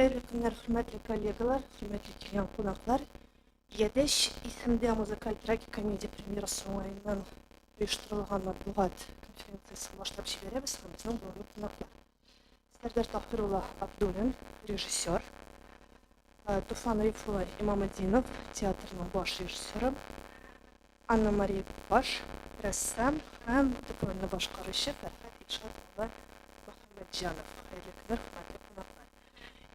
Хәерле көннәр, хөрмәтле коллегалар, хөрмәтле килгән кунаклар. Ядәч исемдә музыкаль трагикомедия премьерасы уңаеннан оештырылган матбугат конференциясен башлап җибәрәбез һәм безнең бүгенге кунаклар. Сәрдәр Таһир улы Абдуллин, режиссер. Туфан Риф улы Имаметдинов, театрның баш режиссеры. Анна Мария Баш, рәссам һәм төп рольне башкаручы Фәрхәт Илшат улы Мөхәммәтҗанов. Хәерле көннәр, хөрмәтле кунаклар.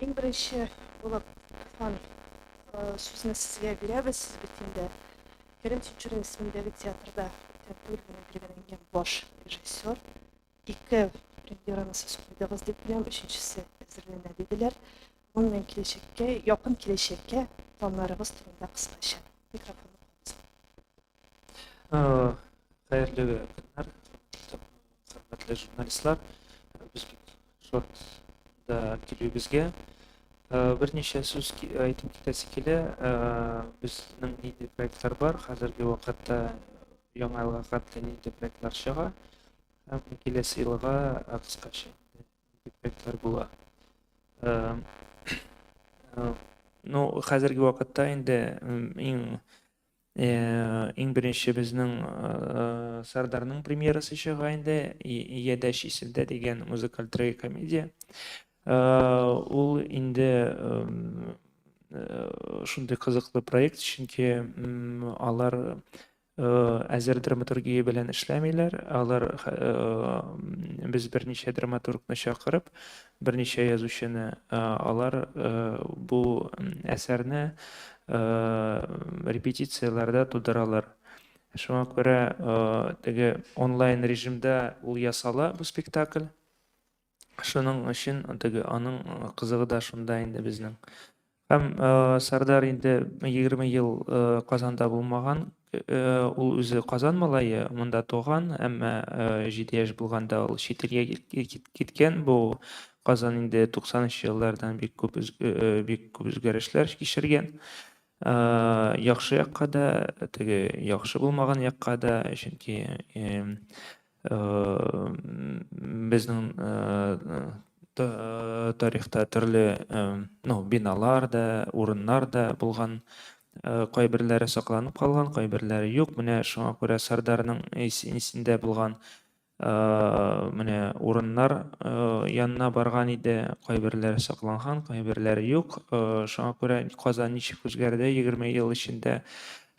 Иң беренче булып, Туфан, сүзне сезгә бирәбез. Сез бит инде Кәрим Тинчурин исемендәге театрда күптән түгел генә билгеләнгән баш режиссер. Ике премьераны сез куйдыгыз дип беләм, өченчесе әзерләнә диделәр. Гомумән, киләчәккә, якын киләчәккә планнарыгыз турында кыскача. Микрофонны кулыгызга. Хәерле көннәр, хөрмәтле журналистлар. Без бик шат да килүебезгә. Берничә сүз әйтеп китәсе килә. Безнең нинди проектлар бар? Хәзерге вакытта яңа елга хәтле нинди проектлар чыга? Һәм киләсе елга кыскача нинди проектлар була? Ну, хәзерге вакытта инде иң беренче безнең Сардарның премьерасы чыга инде, Ядәш исемдә дигән музыкаль трагикомедия. Ул инде шундый кызыклы проект, чөнки алар әзер драматургия белән эшләмиләр. Алар без берничә драматургны чакырып, берничә язучыны, алар бу әсәрне репетицияләрдә тудыралар. Шуңа күрә теге онлайн режимда ул ясала бу спектакль. Шуның өчен теге аның кызыгы да шунда инде безнең. Һәм Сардар инде 20 ел Казанда булмаган. Ул үзе Казан малае, монда туган, әмма 7 яшь булганда ул чит илгә киткән. Бу Казан инде 90 еллардан бик күп үзгәрешләр кичергән. Яхшы якка да, теге яхшы булмаган якка да, чөнки безнең тарихта төрле, ну, биналар да, урыннар да булган, кайберләре сакланып калган, кайберләре юк. Менә шуңа күрә Сардарның исендә булган менә урыннар янына барган иде, кайберләре сакланган, кайберләре юк. Шуңа күрә Казан ничек үзгәрде 20 ел эчендә,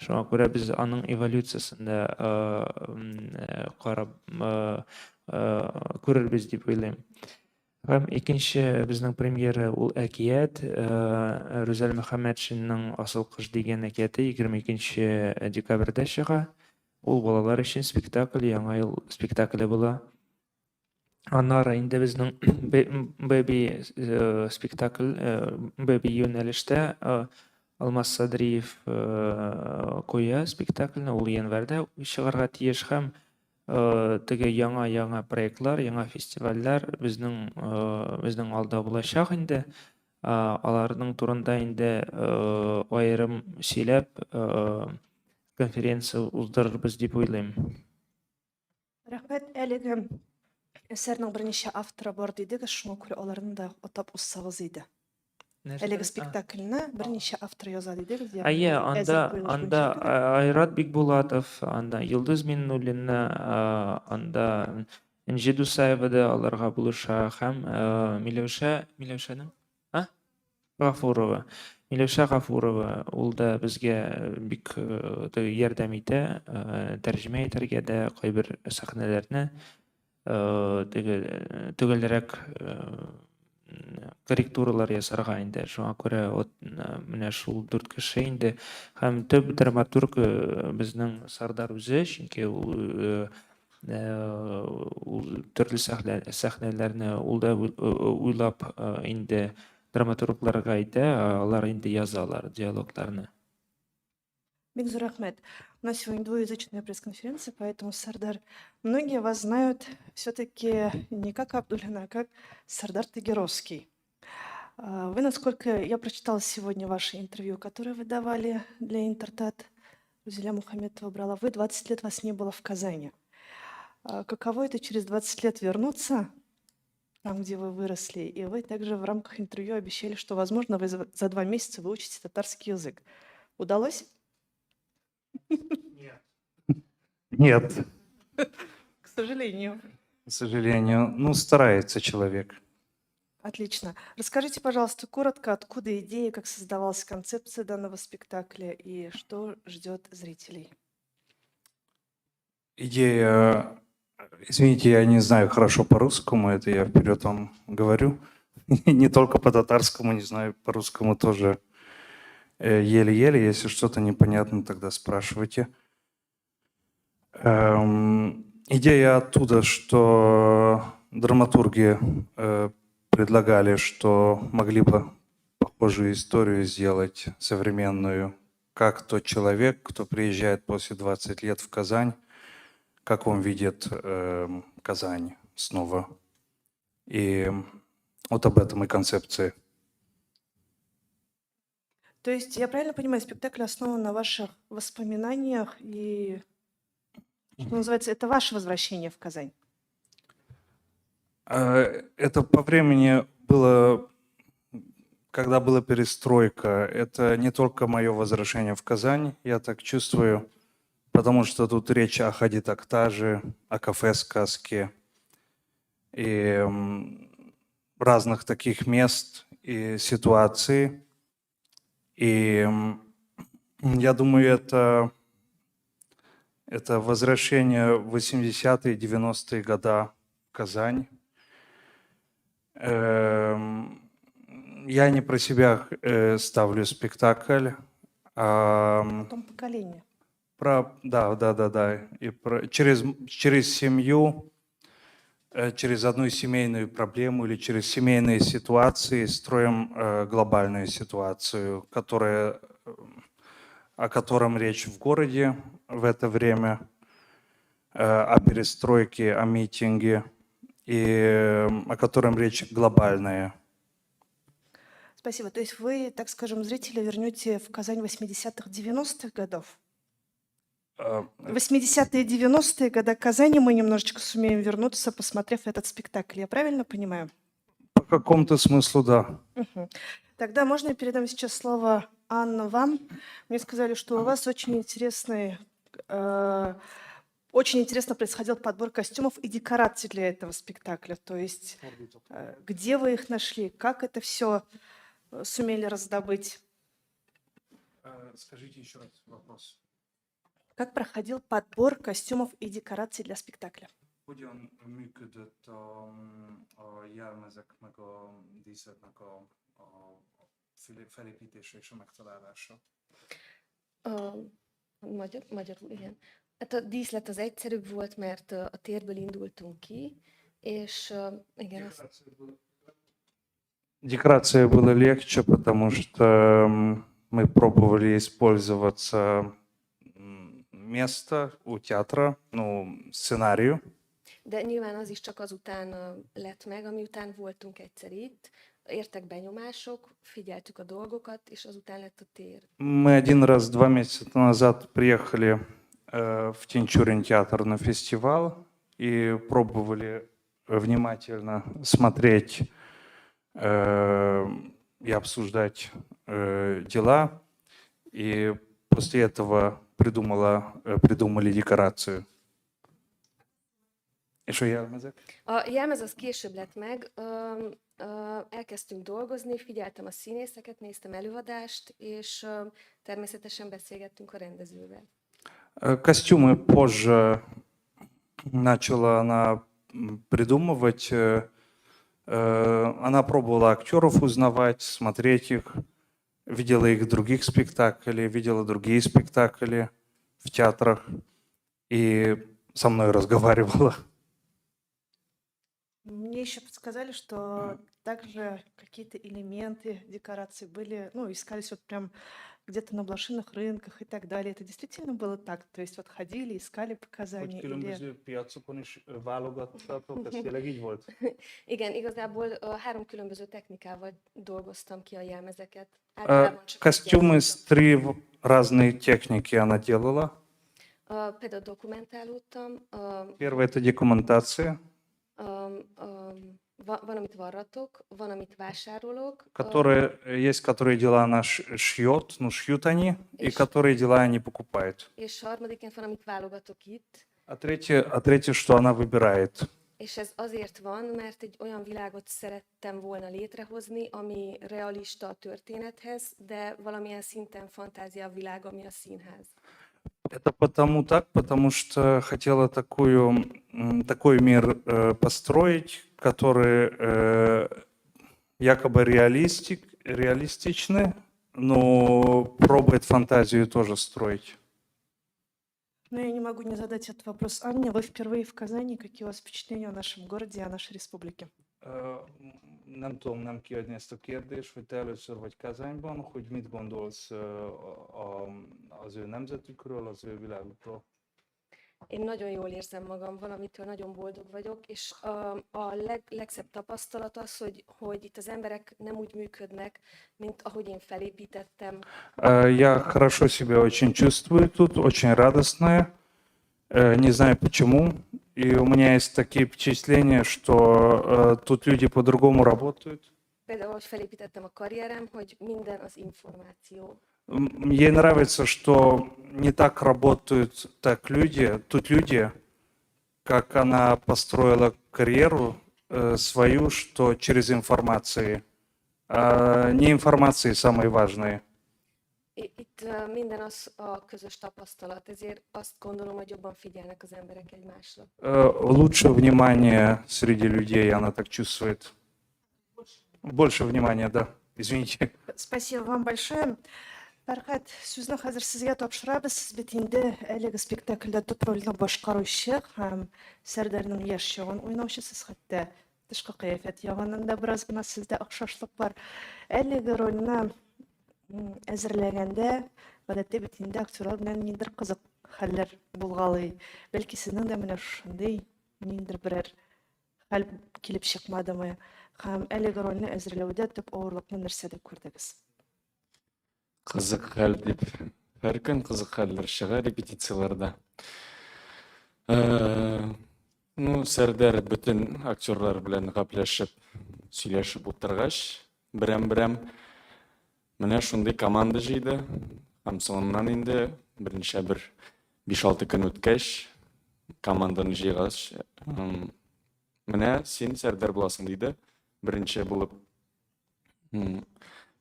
шуңа күрә без аның эволюциясен дә карап күрербез дип уйлыйм. Һәм икенче безнең премьера ул әкият. Рүзәл Мөхәммәтшинның Асыл кош дигән әкияте 22 декабрьдә чыга. Ул балалар өчен спектакль, Яңа ел спектакле була. Аннары инде безнең бәби спектакль, бәби юнәлештә Алмаз Садриев куя спектакльне, ул январьда чыгарга тиеш һәм теге яңа-яңа проектлар, яңа фестивальләр безнең алда булачак инде. Аларның турында инде аерым сөйләп конференция уздырырбыз дип уйлыйм. Рәхмәт. Әлеге әсәрнең берничә авторы бар дидегез, шуңа күрә аларны да атап узсагыз иде. Әлеге спектакльне берничә автор яза дидегез, ягъни Әйе, әзер анда куелыш анда буенча түгел. Айрат Бикбулатов, анда Йолдыз Миннуллина, анда Энҗе Дусаева да аларга булыша һәм Миләүшә, Миләүшәнең? А? Гафурова. Миләүшә Гафурова, ул да безгә бик теге ярдәм итә, тәрҗемә итәргә дә кайбер сәхнәләрне теге төгәлрәк корректуралар ясарга инде. Шуңа күрә вот менә шул дүрт кеше инде. Һәм төп драматург безнең Сардар үзе, чөнки ул төрле сәхнәләрне ул да уйлап инде драматургларга әйтә, алар инде язалар диалогларны. Бик зур рәхмәт. У нас сегодня двуязычная пресс-конференция, поэтому, Сардар, многие вас знают все-таки не как Абдуллина, а как Сардар Тагировский. Вы, насколько я прочитала сегодня ваше интервью, которое вы давали для Интертат, Рузиля Мухаметова брала, вы 20 лет вас не было в Казани. Каково это через 20 лет вернуться? там, где вы выросли. И вы также в рамках интервью обещали, что, возможно, вы за 2 месяца выучите татарский язык. Удалось? Нет. Нет, К сожалению. к сожалению. Ну, старается человек. Отлично. Расскажите, пожалуйста, коротко, откуда идея, как создавалась концепция данного спектакля и что ждет зрителей? Идея. Извините, я не знаю хорошо по-русскому, это я вперед вам говорю. Не только по татарскому, не знаю, по-русскому тоже еле-еле. Если что-то непонятно, тогда спрашивайте. Идея оттуда, что драматурги предлагали, что могли бы похожую историю сделать современную, как тот человек, кто приезжает после 20 лет в Казань, как он видит Казань снова. И вот об этом и концепция. То есть, я правильно понимаю, спектакль основан на ваших воспоминаниях и, что называется, это ваше возвращение в Казань? Это по времени было, когда была перестройка. Это не только мое возвращение в Казань, я так чувствую, потому что тут речь о Хади Тактаже, о кафе «Сказки» и разных таких мест и ситуаций. И я думаю, это возвращение в 80-е, 90-е годы в Казань. Я не про себя ставлю спектакль, а Потом поколение. Про, да. И через семью, через одну семейную проблему или через семейные ситуации строим глобальную ситуацию, о котором речь в городе в это время, о перестройке, о митинге, и о котором речь глобальная. Спасибо. То есть вы, так скажем, зрителя вернете в Казань 80-х, 90-х годов? 80-е, 90-е годы Казани мы немножечко сумеем вернуться, посмотрев этот спектакль. Я правильно понимаю? По какому-то смыслу, да. Мгм. Тогда можно я передам сейчас слово, Анна, вам? Мне сказали, что у вас очень интересно происходил подбор костюмов и декораций для этого спектакля. То есть где вы их нашли, как это все сумели раздобыть? Скажите еще раз вопрос. Как проходил подбор костюмов и декораций для спектакля? Hogyan működött a jelmezek meg a díszletnek a felépítése és a megtalálása? A magyarul, igen. Hát a díszlet az egyszerűbb volt, mert a térből indultunk ki, és igen, azt, Декорация было легче, потому что мы пробовали использоваться место у театра, ну, сценарию. De nyilván az is csak azután lett meg, amiután voltunk egyszer itt, értek benyomások, figyeltük a dolgokat, és azután lett a tér. Мы один раз 2 месяца назад приехали в Тинчурин театр на фестиваль и пробовали внимательно смотреть и обсуждать дела. И после этого придумали декорацию. És a jelmezek? A jelmez az később lett meg, elkezdtünk dolgozni, figyeltem a színészeket, néztem előadást, és természetesen beszélgettünk a rendezővel. Костюмы позже начала она придумывать. Она пробовала актеров узнавать, смотреть их, видела их в других спектаклях, видела другие спектакли в театрах и со мной разговаривала. Мне еще подсказали, что также какие-то элементы декораций были, ну, искались вот прям где-то на блошиных рынках и так далее. Это действительно было так? То есть вот ходили, искали показания или Piacokon is válogattatok, ez tényleg így volt? Igen, igazából három különböző technikával dolgoztam ki a jelmezeket. Általában csak egy Костюмы с jelmezet. три разные техники она делала. Például dokumentálódtam, Первое – это документация. ö, ö, Van, amit varratok, van, amit vásárolok, Которые есть, которые дела она шьет, ну, шьют они, и которые дела они покупают. És harmadiként van, amit válogatok itt. А третье, что она выбирает. És ez azért van, mert egy olyan világot szerettem volna létrehozni, ami realista a történethez, de valamilyen szinten fantázia világ, ami a színház. Это потому так, потому что хотела такой мир построить, который якобы реалистичный, но пробует фантазию тоже строить. Но я не могу не задать этот вопрос Анне. Вы впервые в Казани. Какие у вас впечатления о нашем городе и о нашей республике? Nem tudom nem kiadni ezt a kérdést, hogy te először vagy Kazányban, hogy mit gondolsz az ő nemzetükről, az ő világukról. Én nagyon jól érzem magam, valamitől nagyon boldog vagyok, és a legszebb tapasztalat az, hogy itt az emberek nem úgy működnek, mint ahogy én felépítettem. Я хорошо себя очень чувствую тут, очень радостная. Не знаю почему. И у меня есть такие впечатления, что тут люди по-другому работают. Például, ahogy felépítettem a karrierem, hogy minden az információ. Ей нравится, что не так работают так люди, тут люди, как она построила карьеру свою, что через информации. А не информации самые важные. Itt minden az a közös tapasztalat, ezért azt gondolom, hogy jobban figyelnek az emberek egymásra. Лучше внимание среди людей, она так чувствует. Больше внимания, да. Извините. Спасибо вам большое. Фәрхәт, сүзне хәзер сезгә тапшырабыз. Сез бит инде әлеге спектакльдә төп рольне башкаручы һәм Сәрдәрнең яшь чагын уйнаучы. Сез хәтта тышкы кыяфәт ягыннан да бераз гына сездә охшашлык бар. Әлеге рольне әзерләгәндә гадәттә бит инде актерлар белән ниндидер кызык хәлләр булгалый. Бәлки сезнең дә менә шундый ниндидер берәр хәл килеп чыкмадымы? Һәм әлеге рольне әзерләүдә төп авырлыкны нәрсәдә күрдегез? Кызык хәл дип. Һәр көн кызык хәлләр чыга репетицияләрдә. Ну, Сәрдәр бөтен актерлар белән гәпләшеп, сөйләшеп утыргач, берәм-берәм менә шундый команда җыйды. Һәм соңыннан инде берничә бер 5-6 көн үткәч, команданы җыйгач, менә син Сәрдәр буласың диде. Беренче булып. Мин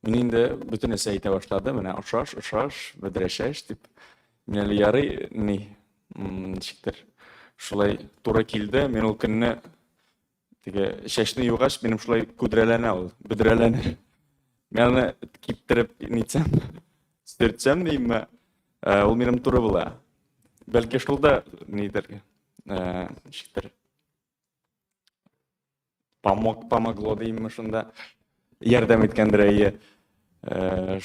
инде бөтенесе әйтә башлады, менә охшаш, охшаш, бөдрә чәч дип. Мин әле ярый ни, ничектер шулай туры килде. Мин ул көнне теге чәчне югач, минем шулай күдрәләнә ул, бөдрәләнә. Мин аны киптереп нитсәм, сөртсәм димме, ул минем туры була. Бәлки шул да нидер, ничектер помог, помогло димме шунда. Ярдәм иткәндер әйе.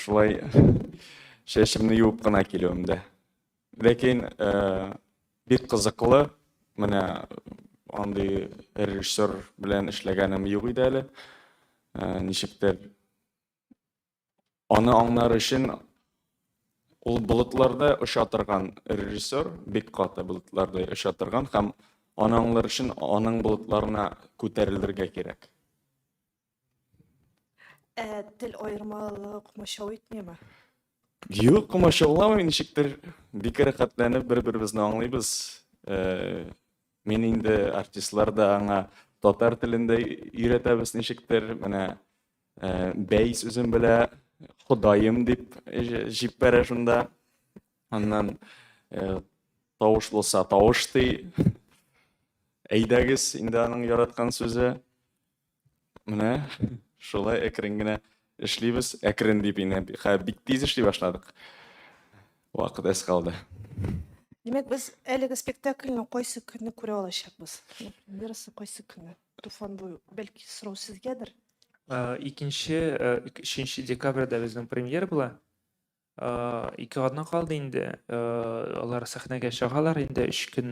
Шулай чәчемне юып кына килүемдә. Ләкин бик кызыклы, менә андый режиссер белән эшләгәнем юк иде әле. Ничектер аны аңлар өчен ул болытларда оча торган режиссер, бик каты болытларда оча торган һәм аны аңлар өчен аның болытларына күтәрелергә кирәк. Ә тел аермалыгы комачау итмиме? Юк, комачауламый, ничектер бик рәхәтләнеп бер-беребезне аңлыйбыз. Мин инде артистлар да аңа татар телендә өйрәтәбез ничектер. Менә бәй сүзен белә, Ходаем дип җибәрә шунда. Аннан тавыш булса тавыш ди. Әйдәгез инде аның яраткан сүзе. Менә шулай әкрен генә эшлибез. Әкрен дип инде бик тиз эшли башладык. Вакыт әз калды. Димәк, без әлеге спектакльне кайсы көнне күрә алачакбыз? Премьерасы кайсы көнне? Туфан, бу бәлки сорау сезгәдер? Икенче, өченче декабрьдә безнең премьера була. 2 атна калды инде. Алар сәхнәгә чыгалар инде 3 көн,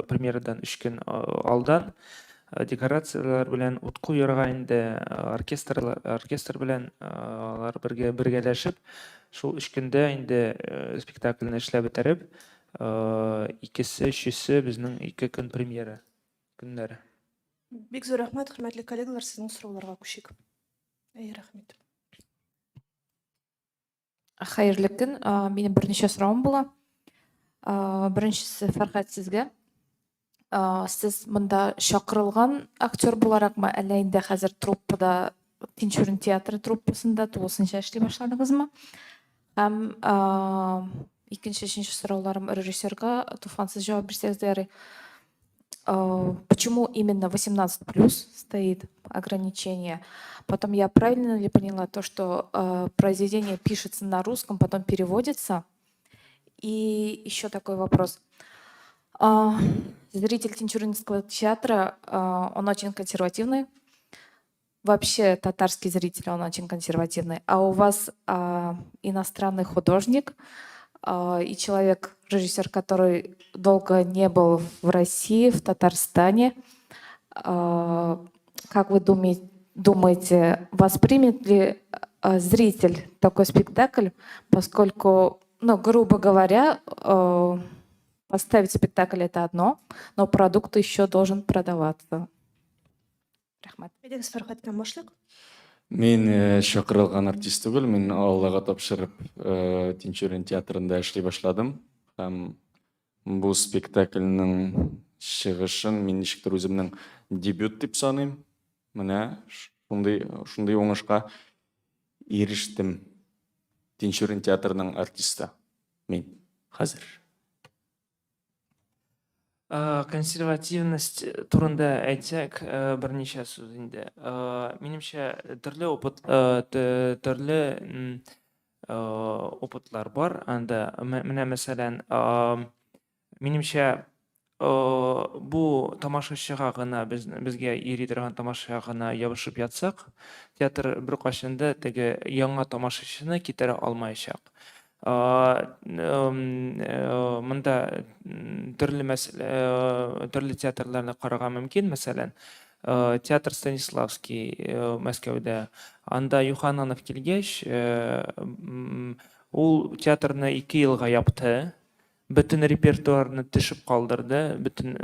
премьерадан 3 көн алдан. Декорацияләр белән ут куярга инде, оркестр белән алар бергә бергәләшеп, шул 3 көндә инде спектакльне эшләп бетереп, икесе, өчесе безнең 2 көн премьера көннәре. Бик зур рәхмәт, хөрмәтле коллегалар, сезнең сорауларга күчик. Әй, рәхмәт. Хәерле көн. Минем берничә соравым була. Беренчесе Фәрхәт сезгә. Сез монда чакырылган актер буларакмы, әллә инде хәзер труппада, Тинчурин театры труппасында тулысынча эшли башладыгызмы? Һәм икенче, өченче сорауларым режиссерга. Туфан, сез җавап бирсәгез дә ярый. Почему именно 18+ стоит ограничение? Потом, я правильно ли поняла то, что произведение пишется на русском, потом переводится? И еще такой вопрос. Зритель Тинчуринского театра, он очень консервативный. Вообще татарский зритель, он очень консервативный. А у вас иностранный художник и человек, режиссер, который долго не был в России, в Татарстане. Как вы думаете, воспримет ли зритель такой спектакль, поскольку, ну, грубо говоря, поставить спектакль — это одно, но продукт еще должен продаваться? Рәхмәт. Әйдәгез, Фәрхәттән башлыйк. Мин чакырылган артист түгел, мин Аллага тапшырып Тинчурин театрында эшли башладым. Һәм бу спектакльнең чыгышын мин ничектер үземнең дебют дип саныйм. Менә шундый уңышка ирештем. Тинчурин театрының артисты мин хәзер. Консервативность турында әйтсәк, берничә сүз инде. Минемчә, төрле опыт, төрле опытлар бар анда. Менә, мәсәлән, минемчә, бу тамашачыга гына, безгә йөри торган тамашачыга гына ябышып ятсак, театр беркайчан да теге яңа тамашачыны китерә алмаячак. Монда төрле мәсьәлә, төрле театрларны карарга мөмкин, мәсәлән, театр Станиславский Мәскәүдә. Анда Юхананов килгәч, ул театрны 2 елга япты, бөтен репертуарны төшеп калдырды, бөтен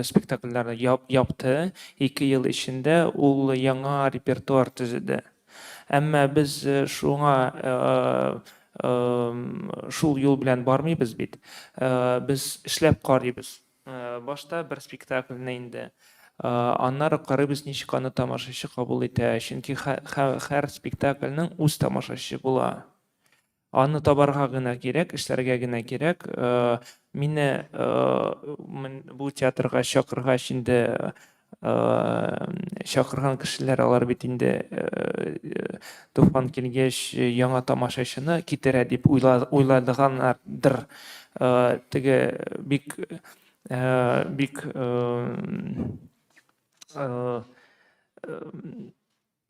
спектакльләрне япты. 2 ел эчендә ул яңа репертуар төзеде. Әмма без шуңа шул юл белән бармыйбыз бит. Без эшләп карыйбыз. Башта бер спектакльне инде. Аннары карыйбыз, ничек аны тамашачы кабул итә. Чөнки һәр спектакльнең үз тамашачы була. Аны табарга гына кирәк, эшләргә генә кирәк. Мине бу театрга чакыргач инде, чакырган кешеләр алар бит инде Туфан килгәч яңа тамашачыны китерә дип уйладыганнардыр. Теге бик бик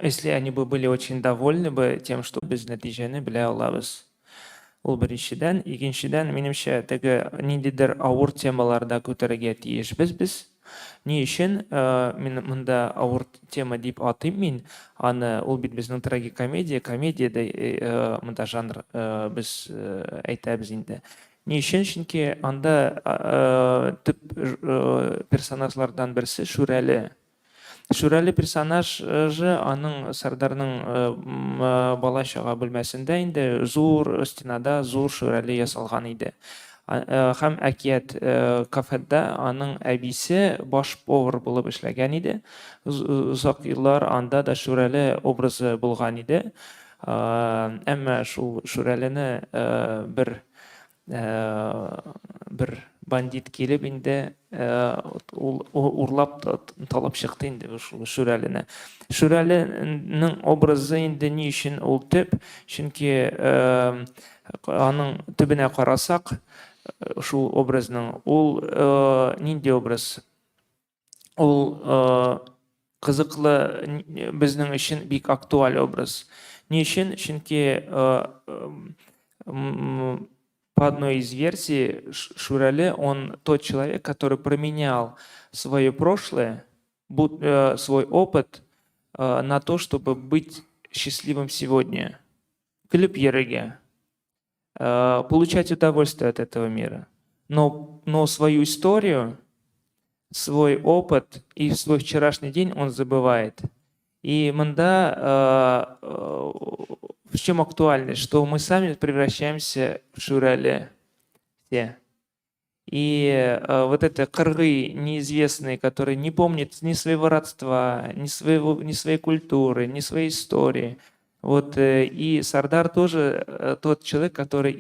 если они бы были очень довольны бы тем, что без нәтиҗәне белә алабыз. Ул беренчедән. Икенчедән, минемчә, теге ниндидер авыр темаларда күтәрергә тиешбез без. Ни өчен мин монда авыр тема дип атыйм мин аны? Ул бит безнең трагикомедия, комедиядә монда жанр без әйтәбез инде. Ни өчен? Чөнки анда төп персонажлардан берсе Шүрәле. Шүрәле персонажы, аның Сардарның бала чага бүлмәсендә инде зур стенада зур Шүрәле ясалган иде. Һәм Әкият кафеда аның әбисе баш повар булып эшләгән иде. Озак еллар анда да Шүрәле образы булган иде. Әмма шул Шүрәлене бер бандит килеп инде, ул урлап талап чыкты инде шул Шүрәлене. Шүрәленең образы инде ни өчен ул төп? Чөнки аның төбенә карасак, шул образның, ул нинди образ? Ул кызыклы, безнең өчен бик актуаль образ. Ни өчен? Чөнки по одной из версий Шурале, он тот человек, который променял свое прошлое, свой опыт на то, чтобы быть счастливым сегодня. Көлеп йөрергә, получать удовольствие от этого мира. Но свою историю Свой опыт и свой вчерашний день он забывает. И монда в чем актуальность, что мы сами превращаемся в Шүрәле все. И вот это кыргый неизвестный, который не помнит ни своего родства, ни своей культуры, ни своей истории. Вот и Сардар тоже тот человек, который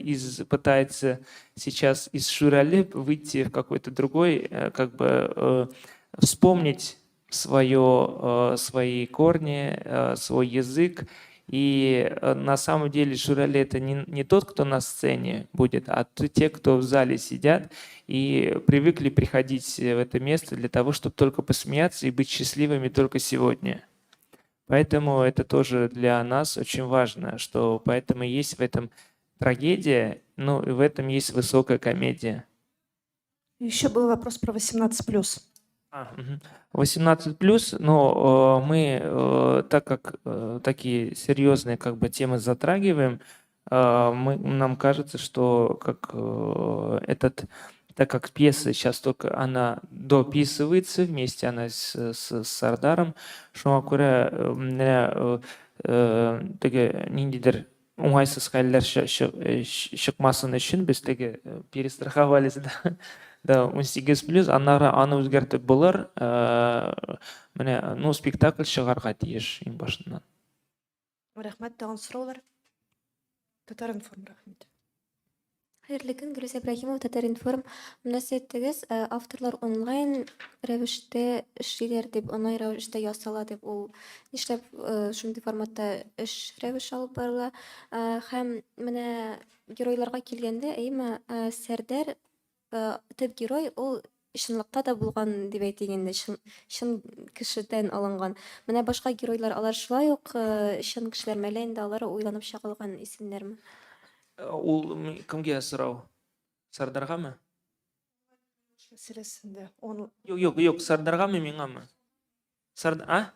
пытается сейчас из Шүрәле выйти в какой-то другой, как бы вспомнить свои корни, свой язык. И на самом деле Шүрәле — это не тот, кто на сцене будет, а те, кто в зале сидят и привыкли приходить в это место для того, чтобы только посмеяться и быть счастливыми только сегодня. Поэтому это тоже для нас очень важно, что поэтому есть в этом трагедия, ну и в этом есть высокая комедия. Еще был вопрос про 18+. А, мгм. 18+, но мы, так как такие серьезные как бы темы затрагиваем, нам кажется, что как этот, так как пьеса сейчас только она дописывается вместе, она с Сардаром, шуңа күрә менә теге ниндидер уңайсыз хәлләр чыкмасын өчен без теге перестраховались, да, 18+, аннары аны үзгәртеп булыр. Менә, ну, спектакль чыгарга тиеш иң башыннан. Рәхмәт, тагын сораулар? Татар-информ, рәхмәт. Хәерле көн, Гөлүсә Ибраһимова, Татар-информ. Менә сез әйттегез, авторлар онлайн рәвештә эшлиләр дип, онлайн рәвештә ясала дип, ул нишләп шундый форматта эш рәвеше алып барыла? Һәм менә геройларга килгәндә, әйеме, Сәрдәр төп герой, ул чынлыкта да булган дип әйтик инде, чын, чын кешедән алынган. Менә башка геройлар, алар шулай ук чын кешеләрме, әллә инде алар уйланып чыгарылган исемнәрме? Ул кемгә сорау? Сардаргамы? Мәсьәләсендә. Он Юк, юк, юк, Сардаргамы, миңамы? Сард, а?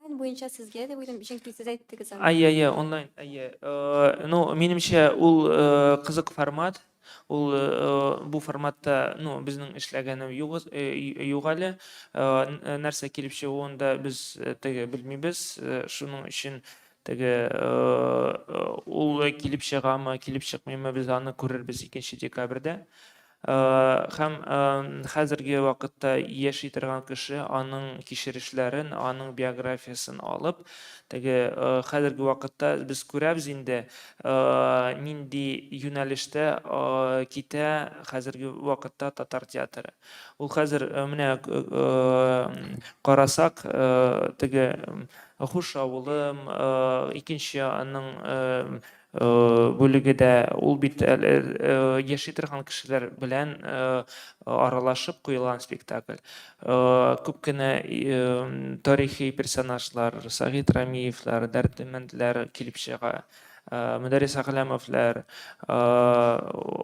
Онлайн буенча сезгә дип уйлыйм, чөнки сез әйттегез аны. Әйе, әйе, онлайн, әйе. Ну, минемчә, ул кызык формат. Ул бу форматта, ну, безнең эшләгәне юк, юк әле. Нәрсә килеп чыгуын да без теге белмибез. Шуның өчен теге ул килеп чыгамы, килеп чыкмыймы, без аны күрербез 2 декабрьдә. Һәм хәзерге вакытта яши торган кеше аның кичерешләрен, аның биографиясен алып, теге хәзерге вакытта без күрәбез инде, нинди юнәлештә китә хәзерге вакытта татар театры. Ул хәзер менә карасак, теге Хуш авылым, икенче аның бүлеге дә, ул бит әле яши торган кешеләр белән аралашып куелган спектакль. Күп кенә тарихи персонажлар, Сагит Рамиевлар, Дәрдемәндләр килеп чыга. Мөдәррис Әгъләмовлар,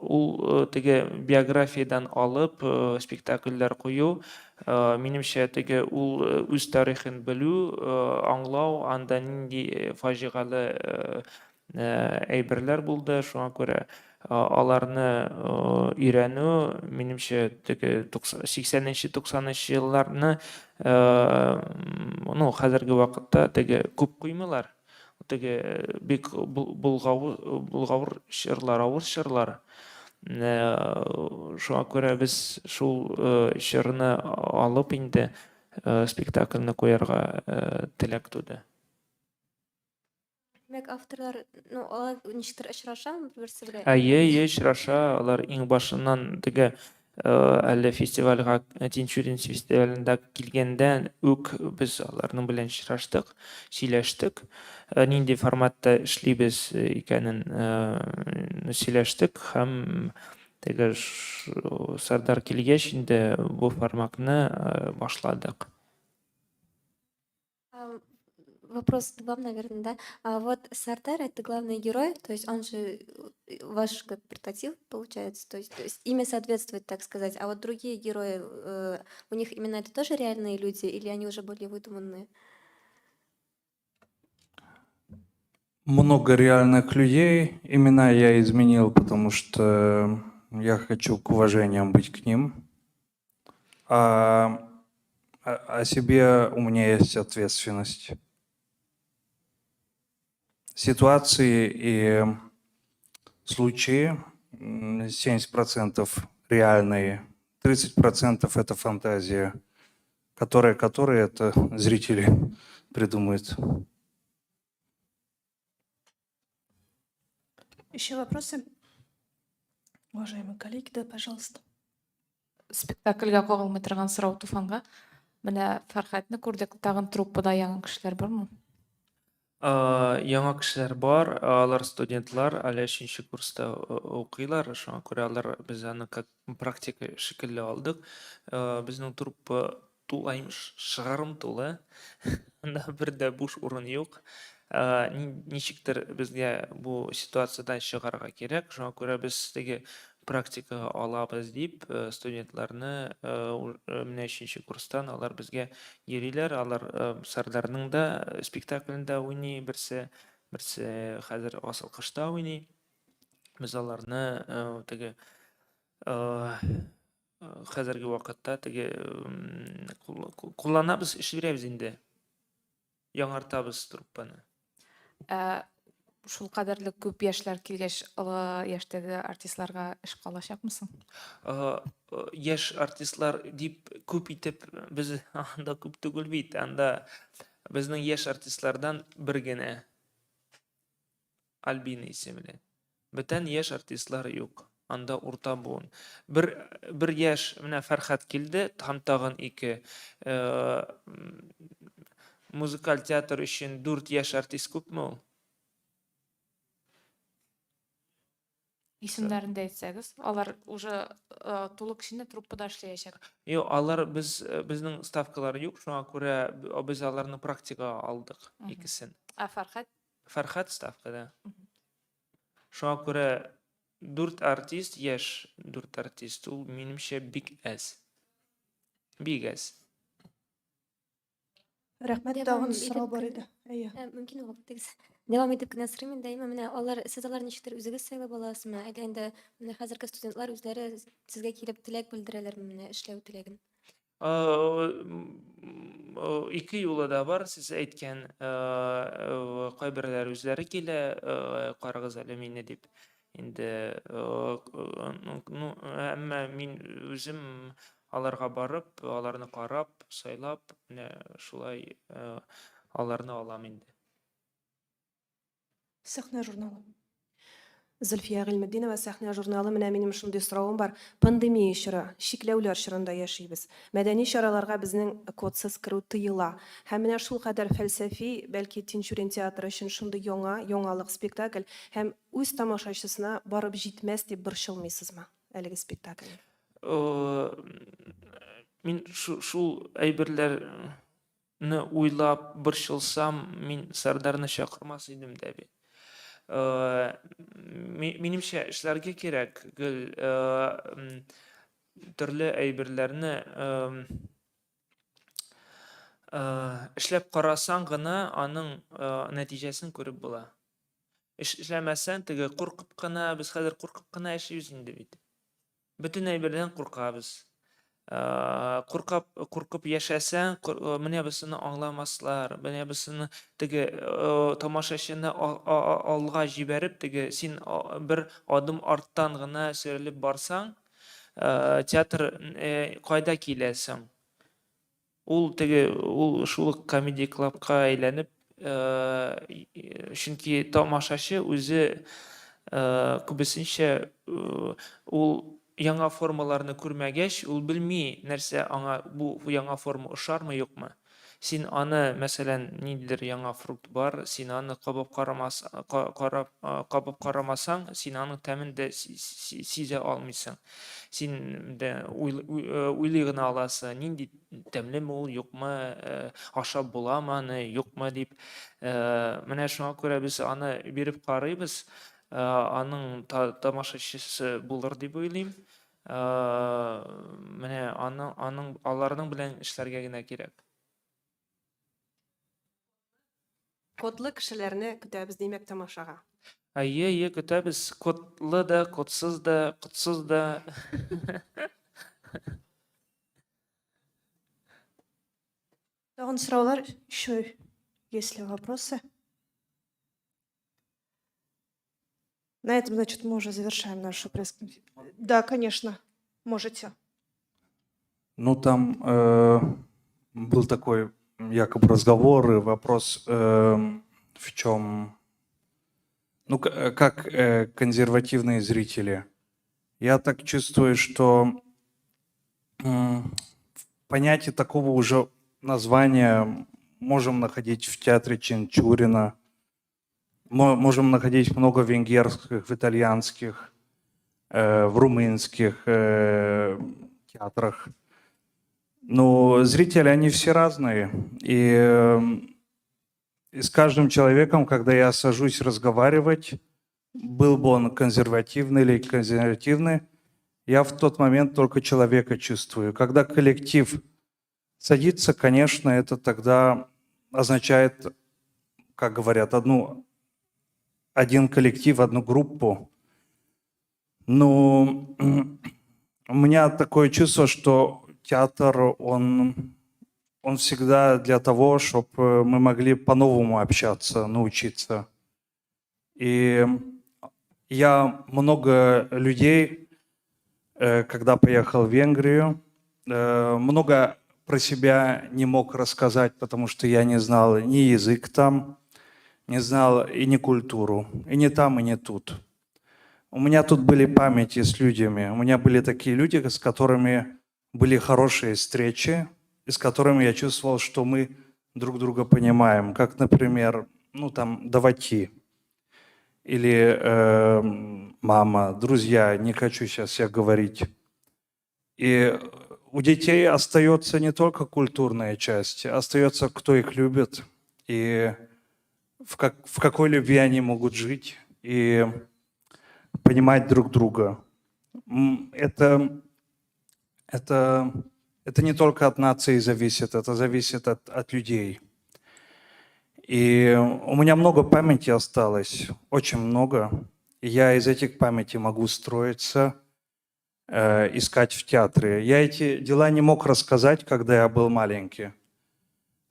ул теге биографиядән алып спектакльләр кую, минемчә, теге ул үз тарихын белү, аңлау, анда нинди фаҗигале әйберләр булды, шуңа күрә аларны өйрәнү, минемчә, теге 80-90 елларны, ну, хәзерге вакытта теге күп куймыйлар. Теге бик болгавыр чорлар, авыр чорлар. Шуңа күрә без шул чорны алып инде спектакльне куярга теләк туды. Димәк, авторлар, ну, алар ничектер очрашамы бер-берсе белән? Әйе, әйе, очраша. Алар иң башыннан теге әле фестивальгә, Тинчурин фестивалендә килгәндә үк без аларның белән очраштык, сөйләштек. Нинди форматта эшлибез икәнен сөйләштек һәм теге Сардар килгәч инде бу форматны башладык. Вопрос вам, наверное, да? А вот Сардар — это главный герой, то есть он же ваш как портатив, получается, то есть имя соответствует, так сказать. А вот другие герои, у них именно это тоже реальные люди или они уже более выдуманные? Много реальных людей. Имена я изменил, потому что я хочу к уважением быть к ним. А о себе у меня есть ответственность. Ситуации и случаи 70% реальные, 30% это фантазия, которые это зрители придумают. Еще вопросы? Уважаемые коллеги, да, пожалуйста. Спектакльгә кагылмый торган сорау Туфанга. Менә Фәрхәтне күрдек, тагын труппада яңа кешеләр бармы? Яңа кешеләр бар, алар студентлар, әле өченче курста укыйлар, шуңа күрә алар без аны как практика шикелле алдык. Безнең труппа тулаем шыгрым тулы, анда бер дә буш урын юк. Ничектер безгә бу ситуациядән чыгарга кирәк, шуңа күрә без теге практикага алабыз дип, студентларны менә өченче курстан алар безгә йөриләр, алар Сардарның да спектаклендә уйный, берсе, берсе хәзер Асыл кышта уйный. Без аларны теге хәзерге вакытта теге кулланабыз, эш бирәбез инде. Яңартабыз труппаны. Ә шул кадәрле күп яшьләр килгәч, олы яшьтәге артистларга эш калачакмы соң? Яшь артистлар дип күп итеп без анда күп түгел бит. Анда безнең яшь артистлардан бер генә Альбина исемле. Бүтән яшь артистлар юк. Анда урта буын. Бер, бер яшь, менә Фәрхәт килде, һәм тагын ике. Э, музыкаль театр өчен дүрт яшь артист күпме ул? Исемнәрен дә әйтсәгез, алар уже э, тулы көченә труппада эшләячәк. Юк, алар без э, безнең ставкалар юк, шуңа күрә без аларны практикага алдык икесен. Ә Фәрхәт? Фәрхәт ставкада. Шуңа күрә дүрт артист, яшь дүрт артист, ул минемчә бик әз. Бик әз. Рәхмәт, тагын сорау бар иде. Әйе. Ә, мөмкин вакытыгыз. Дәвам итеп кенә сорыйм инде, әйме, менә алар, сез алар ничектер үзегез сайлап аласызмы, әллә инде менә хәзерге студентлар үзләре сезгә килеп теләк белдерәләрме менә эшләү теләген? Ике юлы да бар, сез әйткән, кайберләре үзләре килә, карагыз әле мине дип. Инде, ну, әмма мин үзем аларга барып, аларны карап, сайлап, менә шулай аларны алам инде. Сәхнә журналы. Зөлфия Гыйльметдинова, Сәхнә журналы. Менә минем шундый соравым бар. Пандемия чоры, чикләүләр чорында яшибез. Мәдәни чараларга безнең кодсыз керү тыела. Һәм менә шулкадәр фәлсәфи, бәлки Тинчурин театры өчен шундый яңа, яңалык спектакль һәм үз тамашачысына барып җитмәс дип борчылмыйсызмы әлеге спектакльне? Мин шул әйберләр ны уйлап борчылсам, мин Сәрдарны чакырмас идем дә бит. Э, минемчә, эшләргә кирәк гел э, төрле әйберләрне э, эшләп карасаң гына аның нәтиҗәсен күреп була. Эшләмәсәң, теге куркып кына, без хәзер куркып кына эшлибез инде бит. Бөтен әйбердән куркабыз. Куркап, куркып яшәсәң, менә бусыны аңламаслар, менә бусыны теге тамашачыны алга җибәреп, теге син бер адым арттан гына сөрелеп барсаң, театр кайда килә соң? Ул теге, ул шул ук Comedy Club-ка әйләнеп, чөнки тамашачы үзе күбесенчә ул яңа формаларны күрмәгәч, ул белми, нәрсә аңа бу яңа форма ошармы, юкмы. Син аны, мәсәлән, ниндидер яңа фрукт бар, син аны кабып карамас, карап, кабып карамасаң, син аның тәмен дә сизә алмыйсың. Син дә уйлый гына аласың, нинди тәмлеме ул, юкмы, ашап буламы аны, юкмы дип. Менә шуңа күрә без аны биреп карыйбыз. Аның тамашачысы булыр дип уйлыйм. Менә аның, аның, аларның белән эшләргә генә кирәк. Кодлы кешеләрне көтәбез, димәк, тамашага. Әйе, әйе, көтәбез. Кодлы да, кодсыз да, котсыз да. Тагын сораулар, еще есть ли вопросы? На этом, значит, мы уже завершаем нашу пресс-конференцию. Да, конечно, можете. Ну, там был такой якобы разговор и вопрос, в чем, ну, как консервативные зрители. Я так чувствую, что понятие такого уже названия можем находить в театре Тинчурина, можем находить много венгерских, в итальянских, в румынских театрах. Но зрители, они все разные. И с каждым человеком, когда я сажусь разговаривать, был бы он консервативный или консервативный, я в тот момент только человека чувствую. Когда коллектив садится, конечно, это тогда означает, как говорят, один коллектив, одну группу. Но у меня такое чувство, что театр, он всегда для того, чтобы мы могли по-новому общаться, научиться. И я много людей, когда поехал в Венгрию, много про себя не мог рассказать, потому что я не знал ни язык там, не знал и ни культуру, и не там, и не тут. У меня тут были памяти с людьми. У меня были такие люди, с которыми были хорошие встречи, и с которыми я чувствовал, что мы друг друга понимаем. Как, например, ну там, Давати или мама, друзья, не хочу сейчас я говорить. И у детей остается не только культурная часть, остается, кто их любит, и в какой любви они могут жить, и понимать друг друга. Это не только от нации зависит, это зависит от людей. И у меня много памяти осталось, очень много. И я из этих памятей могу строиться, искать в театре. Я эти дела не мог рассказать, когда я был маленький.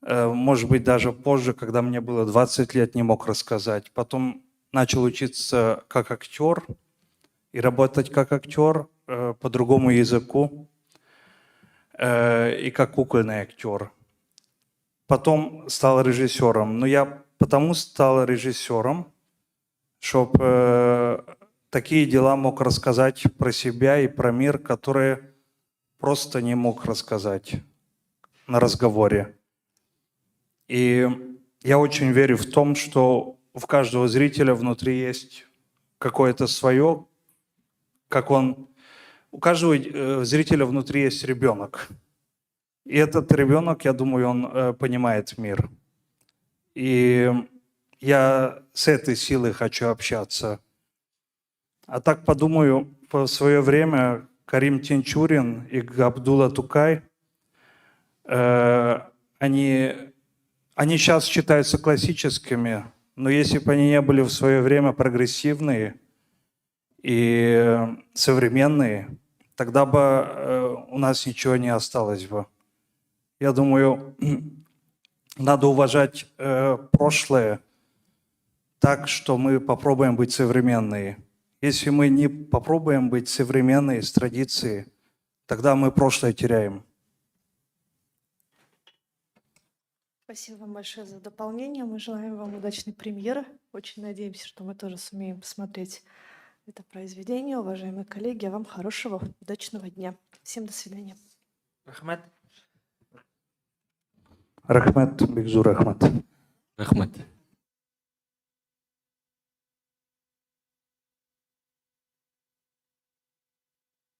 Может быть, даже позже, когда мне было 20 лет, не мог рассказать. Потом начал учиться как актер и работать как актер по другому языку и как кукольный актер. Потом стал режиссером. Но я потому стал режиссером, чтобы такие дела мог рассказать про себя и про мир, которые просто не мог рассказать на разговоре. И я очень верю в том, что у каждого зрителя внутри есть какое-то свое, как он... У каждого зрителя внутри есть ребенок. И этот ребенок, я думаю, он понимает мир. И я с этой силой хочу общаться. А так подумаю, в свое время Карим Тинчурин и Габдулла Тукай, они сейчас считаются классическими, но если бы они не были в свое время прогрессивные и современные, тогда бы у нас ничего не осталось бы. Я думаю, надо уважать прошлое так, что мы попробуем быть современные. Если мы не попробуем быть современные с традицией, тогда мы прошлое теряем. Спасибо вам большое за дополнение. Мы желаем вам удачной премьеры. Очень надеемся, что мы тоже сумеем посмотреть это произведение. Уважаемые коллеги, а вам хорошего, удачного дня. Всем до свидания. Рәхмәт. Рәхмәт, бик зур рәхмәт. Рәхмәт.